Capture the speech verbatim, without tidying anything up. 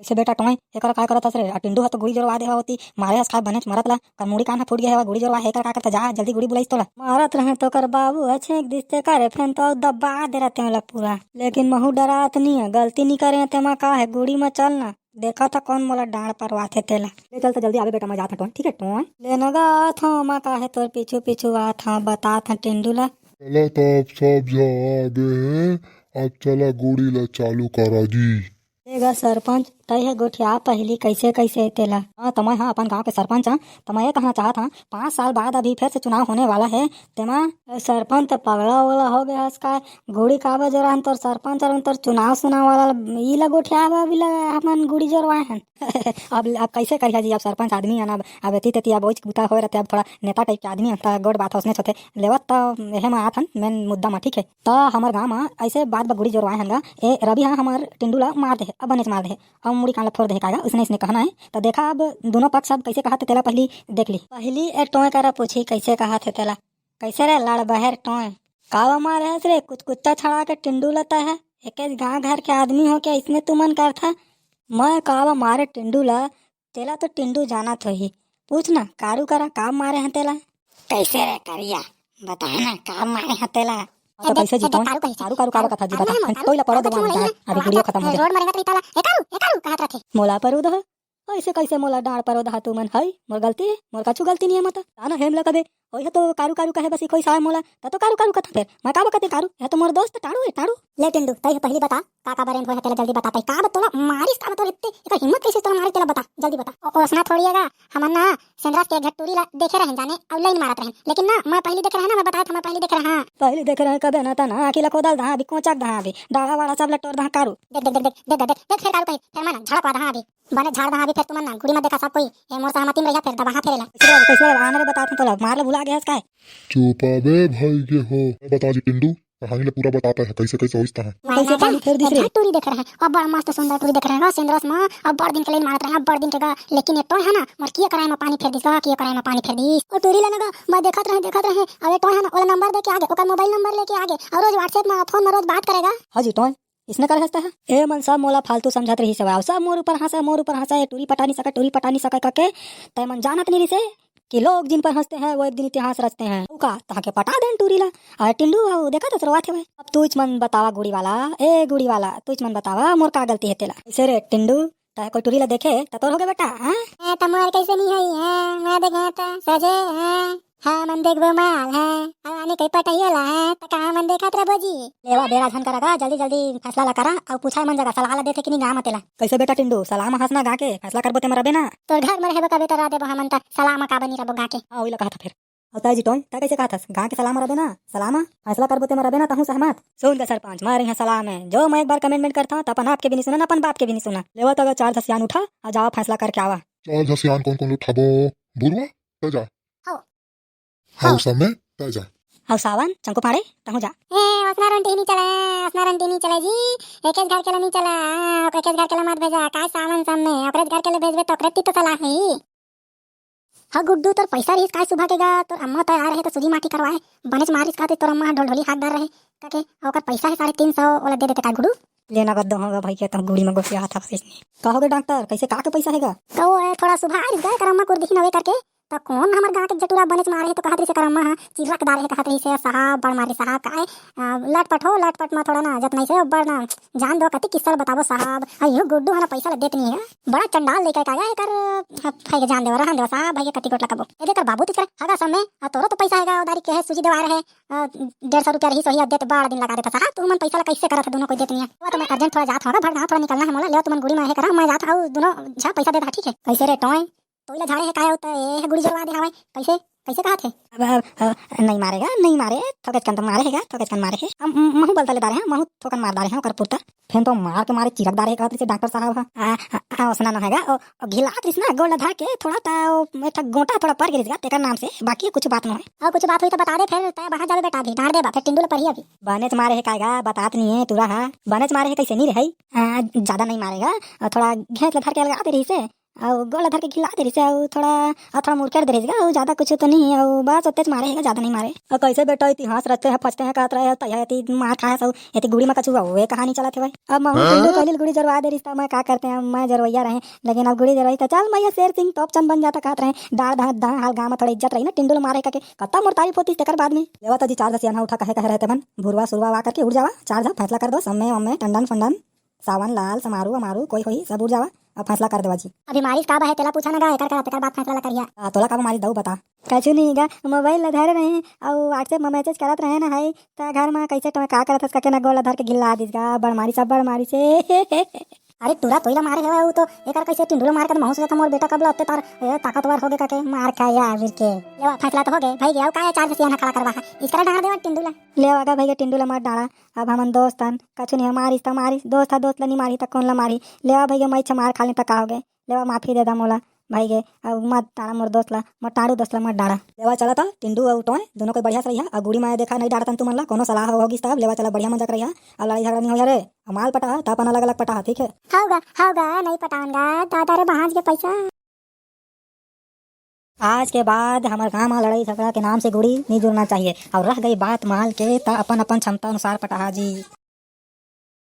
कइसे बेटा टोंय, एकर काय करत हस रे? आ टिंडू ह तो गुड़ी जोरवा दे हवती, मारे हस काय बनेच मरत ला, कर मुड़ी कान ह फूट गे हवय, गुड़ी जोरवा हे, एकर का करत, जा जल्दी गुड़ी बुलाइस तोला। मारत रहे तो कर बाबू ह छेंक दिस ते करे, फेन तो दबा दे रहते ओला पूरा। लेकिन महू डरात नी है, गलती नी करे तेमा का है, गुड़ी म चल ना, देखा था कौन मोला डांड़ परवाथे तेला। ले चल त जल्दी आबे बेटा, मैं जात हूँ टोंय, ठीक है टोंय। ले न गा आत हूँ, मैं का है तोर पीछू पीछू आत हूँ, बतात हूँ टिंडू ला। चला त अब सब झन आ गे हे, अब चला गुड़ी ला चालू करा जी। ए गा सरपंच, तई ह गोठिया पहिली कइसे कइसे तेला। हाँ, त मैं ह अपन गांव के सरपंच हं, त मैं ये कहना चाहत हं, पाँच साल बाद अभी फिर से चुनाव होने वाला है, तेमा सरपंच त पगला वगला हो गया हस काय, गुड़ी काबर जोराहन तोर सरपंच अउ तोर चुनाव सुनाव वाला ई ला गोठिया बा, अभी ला हमन गुड़ी जोरवाए हन। अब, अब कइसे करिहा जी, अब सरपंच आदमी हन, अब, अब एती तेती अब ओइच बूता होए रहते, अब थोड़ा नेता टाइप के आदमी हन, त गोठ बात ह ओसनेच होथे। लेवत त एहे म आत हन मेन मुद्दा म, ठीक है। त हमर गांव म अइसे बात ब गुड़ी जोरवाए हन गा, ए रवि ह हमर टिंडू ला मार दे हे, अब बनेच मार दे हे, अब मुड़ी कान ला फोर दे हे काय गा, उसने, उसने कहना है। त देखा अब दूनों पक्ष अब कइसे कहत हे तेला पहिली देख ली। पहिली ए टोंय करा पूछी कइसे कहत हे तेला। कइसे रे लड़बहेर टोंय? काबर मारे हस रे कुचकुच्चा छड़ा के टिंडू ला तैं ह? एकेच गांव घर के आदमी हो के अइसने तुमन करथा? मैं काबर मारे टिंडू ला, तेला तो टिंडू जानत होही। पूछ ना कारू करा काबर मारे हं तेला। कइसे रे करिया, बता ना काबर मारे हं तेला। हाँ, तो कइसे जी टोंय? कारू कइसे? कारू, कारू, कारू कथा जी बता। कोई ला पड़ो दे, अभी वीडियो खतम हो जाए। रोड म रेंगत रही ताला, "ए कारू, ए कारू," कहत रथे। मोला परो दह? अइसे कइसे मोला डांड़ परो दहा तुमन? हई, मोर गलती हे? मोर कछु गलती नी हे, मत। ताना हेम ला कबे, ओही तो कारू कारू कहे बस, इखोई साय मोला, त तो कारू कारू कथा फेर। मैं काबर कथे कारू? यह तो मोर दोस्त टाड़ू हे, टाड़ू। ले टिंडू, तई ह पहिली बता, का का बरेन होय हे तेला जल्दी बता, तई काबर तोला मारिस, काबर तोर इत्ते, एकर हिम्मत कइसे तोला मारे तेला बता, जल्दी बता। ओ, ओसना थोड़ी हे गा, हमन ना सेंदरास के एक झट टूरी ला देखे रहेन जाने, अउ लाइन मारत रहेन। लेकिन ना, मैं पहिली देखे रहें ना, मैं बताए था, मैं पहिली देखे रहें। पहिली देखे रहें कबे ना, त ना आँखी ला खोदल दहा, अभी कोचक दहा, अभी डाड़ा वाड़ा सब ला टोर दहा कारू। देख, देख, देख, देख, देख, देख, देख, फेर कारू कही, फेर मैं ना झड़कवा दहा अभी। बने झाड़ दहा अभी फेर तुमन ना, गुड़ी म देखा सब कोई, ए मोर सहमति म रहिहा फेर दबाहा फेर एला। कइसे, कइसे आने रे बतात हूँ तोला, मार ला भुला गे हस काय? चुप अबे भई गे हो। बता जी टिंडू, कहानी ला पूरा बतात हे, कइसे कइसे होइस तहां। कइसे पानी फेर दिस रे? एक टूरी देखे रहें, अब्बड़ मस्त सुंदर टूरी देखे रहें गा, सेंदरस म, अब्बड़ दिन के लेन मारत रहें, अब्बड़ दिन के गा, लेकिन ए टोंय हे ना, मोर किये कराए म पानी फेर दिस गा, किये कराए म पानी फेर दिस। ओ टूरी ला ना गा, मैं देखत रहें, देखत रहें, अउ ए टोंय हे ना, ओला नंबर दे के आगे, ओकर मोबाइल नंबर लेके आगे, अउ रोज WhatsApp म, फोन म रोज बात करे गा। हाँ जी टोंय, इसने करे हस तैं ह? ए मन सब मोला फालतू समझत रहिस हवय, अउ सब मोर ऊपर हंसय, मोर ऊपर हंसय, टूरी पटा नी सकय, टूरी पटा नी सकय कके, तैं मन जानत नी रहिस हे कि लोग जिन पर हंसते हैं, वो एक दिन इतिहास रचते हैं। अउ का, तहां के पटा देन टूरी ला। अउ टिंडू, अउ देखा तो रोवत हवय। अब तुच मन बतावा गुड़ी वाला, ए गुड़ी वाला, तुच मन बतावा, मोर का गलती हे तेला? कइसे रे टिंडू, तैं कोई टूरी ला देखे त तोर होगे बेटा, हाँ? ए, त मोर कइसे नी होई, हाँ? मैं देखे त सजे, हाँ? हाँ, मन देखबो माल, हाँ? अउ आने कहीं पटइया ला, हाँ? त कहाँ मन देखत रह भोजी? लेवा, बेरा झन करा गा, जल्दी जल्दी फैसला ला करा, अउ पूछा मन जगह सलाह ला देथे कि नी गाँव म तेला। कइसे बेटा टिंडू, सलाह म हंस ना गा के, फैसला करबो ते म रबे ना। तोर घर म रहबो कबे त रह देबो हमन त, सलाह म काबर नी रबो गा के? हाँ, वही ला कहत फिर। अउ तैं जी टोंय, तैं कइसे कहत हस? गा के सलाह म रबे ना, सलाह म फैसला करबो ते म रबे ना, तहूँ सहमत? सुन गा सरपंच, मैं रहिहा सलाह में, जो मैं एक बार कमिटमेंट करता हूँ, त अपन आप के भी नी सुना, ना अपन बाप के भी नी सुना। लेवा त गा चार झसियान उठा, अउ जावा फैसला करके आवा। चार झसियान कौन कौन उठाबो? भुरवा, तैं जा। हौ। हौ। हौ। समय, तैं जा। हौ सावन, चंकू पाड़े, तहूँ जा। ए, ओसना रंटी नी चले, ओसना रंटी नी चले जी, एकेच घर के ला नी चला, हाँ, एकेच घर के ला मत भेजा, काय सावन सब में, ओकरेच घर के ला भेजबे त ओकरे ती तो सलाह होही। हाँ गुड्डू, तोर पैसा रहिस काय सुबह के गा, तोर अम्मा तो आए रहे त सुजी माटी करवाए, बनेच मारिस का ते तोर अम्मा ह ढोलढोली हाथ डार रहे, कके ओकर पैसा हे साढ़े तीन सौ, ओला दे देते का गुड्डू? लेना गद्दो होगा भाई के तो गुड़ी में गोठिया हाथ फंसिस नहीं। का होगे डॉक्टर, कइसे का के पैसा हे गा? कहो ए, थोड़ा सुबह आइस गा, एकर अम्मा कुर दिहिन हवे करके, त कौन हमर गाँव के जटुरा बनेच मारे हे तो कहत रहिस एकर अम्मा ह चिरक डारे हे, कहत रहिस हे साहब, बड़ मारे साहब, काय, आ, लटपट हो, लटपट में थोड़ा ना जतनाइस हे, बड़ ना जान दो, कति किस्सा ल बताबो साहब। अउ इहू गुड्डू ह ना पैसा ल देत नी हे। बड़ा चंडाल लइका का गा एकर, ह, भाई के जान देवा, रहन देवा साहब, भाई के कति गोठ ल कबो। ए दे कर बाबू तिस कर, हगा समय, अउ तोरो तो पैसा हे गा, उधारी के हे, सूजी देवा रहे, अ, डेढ़ सौ रुपया रहिस, वही अब देत बड़ा दिन लगा देता साहब, तुमन पैसा ल कइसे करत हे, दूनों कोई देत नी हे। वो तो मैं अर्जेंट थोड़ा जात हूँ, भर गाँव थोड़ा निकलना हे मोला, ले तुमन गुड़ी में हे करा, मैं जात हूँ, दूनों झा पैसा देता, ठीक है। कइसे रे टोंय? तोइला झाड़े हे काय होता है, गुड़ी जोरवा दे हवय, कइसे? कइसे कहत हे? अब, अब, अब, नहीं मारेगा, नहीं मारे, थोकच कन तो मारे हे गा, थोकच कन मारे हे। अब म-, महू बलता ले डारे हे, महू थोकन मार डारे हे, ओकर पुरता। फेन तो मार के मारे चिरक डारे हे, कहत रहिसे डॉक्टर साहब ह। आ, आ, आ, ओसना न हे गा, ओ, ओ घिलात रहिस ना, गोड़ ला धर के, थोड़ा ता, ओ, एक ठा गोटा थोड़ा पर गिरिस गा, तेकर नाम से, बाकी कुछ बात न होय। अउ कुछ बात होई तो बता दे, फेर तै बाहर जाबे बेटा, अभी डांट देबा, फेर टिंडू ला परही अभी। बनेच मारे हे काय गा, बतात नहीं है, तुरा हा। बनेच मारे हे, कइसे नहीं रहे? आ, ज्यादा नहीं मारेगा, थोड़ा घेंच ला धर के अलगा दे रहिसे, अउ गोड़ ला धर के गिल्ला दे रिहिस हे, अउ थोड़ा, अउ थोड़ा मुरकेट दे रिहिस गा, अउ ज्यादा कुछ तो नहीं, अउ बस ओतेच मारे हे गा, ज्यादा नहीं मारे। अउ कैसे बेटा इतिहास रचते हैं, फंसते हैं, कहत रहे, तैया एती मार खाए हस, अउ एती गुड़ी मा कछु हुए कहानी चलत हे भाई। अब महू हाँ? टिंडू कहली गुड़ी जरवा दे रिहिस, त मैं का करते हैं, मैं जरवैया रहे, लेकिन अब गुड़ी जरवाई त चल मैं शेर सिंह तोपचंद बन जाता कहत रहे, डार दा, दा हाल गाँव मा थोड़ा इज्जत रही ना, टिंडू ला मारे कके कत्ता मोर तारीफ होतिस तेकर बाद में। लेवा त जी चार झ सियान उठा कहे कहे रहे ते मन, भुरवा सुरवा वा करके उठ जावा, चार झ फैसला कर दो, सम्मे वम्मे टंडन फंडन, सावन लाल समारू अमारू कोई होही सब उठ जावा, अब फैसला कर देवा जी। अभी मारिस का बा हे तेला पूछा ना गा, एकर करा तेकर बाद फैसला ला करिहा। आ, तोला का बा मारिस दऊ बता। कछु नहीं गा, मोबाइल ला धरे रहे अउ WhatsApp मा मैसेज करत रहे ना है, त घर मा कैसे टोए का करत हस कके ना गोड़ ला धर के गिल्ला दिस गा, बड़ मारिस, सब बड़ मारिस हे। अरे टूरा तोई ला मारे हे उ तो, एकर कैसे टिंडू ला मार के त महू सोचत मोर बेटा कब ला अत्ते तार, ए, ताकतवर हो गे कके मार खा या वीर के। लेवा फैसला तो हो गे भाई गे, अउ का या चार झ सियान खड़ा करवा है, इसकरा डांड़ देवा टिंडू ला। लेवा गा भाई गे टिंडू ला मत डांड़ा, अब हमन दोस्त हन, कछु नहीं हो, मारिस त मारिस, दोस्त ह दोस्त ला नहीं मारही त कौन ला मारही। लेवा भाई गे मैं इच्छा मार खा लें त का हो गे, लेवा माफी दे दा मोला भाई गे, अब मत डांड़ा मोर दोस्त ला, मोर टाड़ू दोस्त ला मत डांड़ा। लेवा चला त टिंडू अउ टोए दोनों कोई बढ़िया से रहिहा, अउ गुड़ी माया देखा नहीं डांड़तन तुमन ला, कोनो सलाह हो होगिस तब लेवा चला बढ़िया मजा करइहा, अब लड़ाई झगड़ा नहीं होइहा रे, अब माल पटाहा त अपन अलग अलग पटाहा, ठीक है? हव गा, हव गा, नहीं पटावन गा, दादा रे बहाज के पैसा। आज के बाद हमर गांव मा लड़ाई झगड़ा के नाम से गुड़ी नहीं जुड़ना चाहिए, अउ रह गई बात माल के त अपन अपन क्षमता अनुसार पटाहा जी।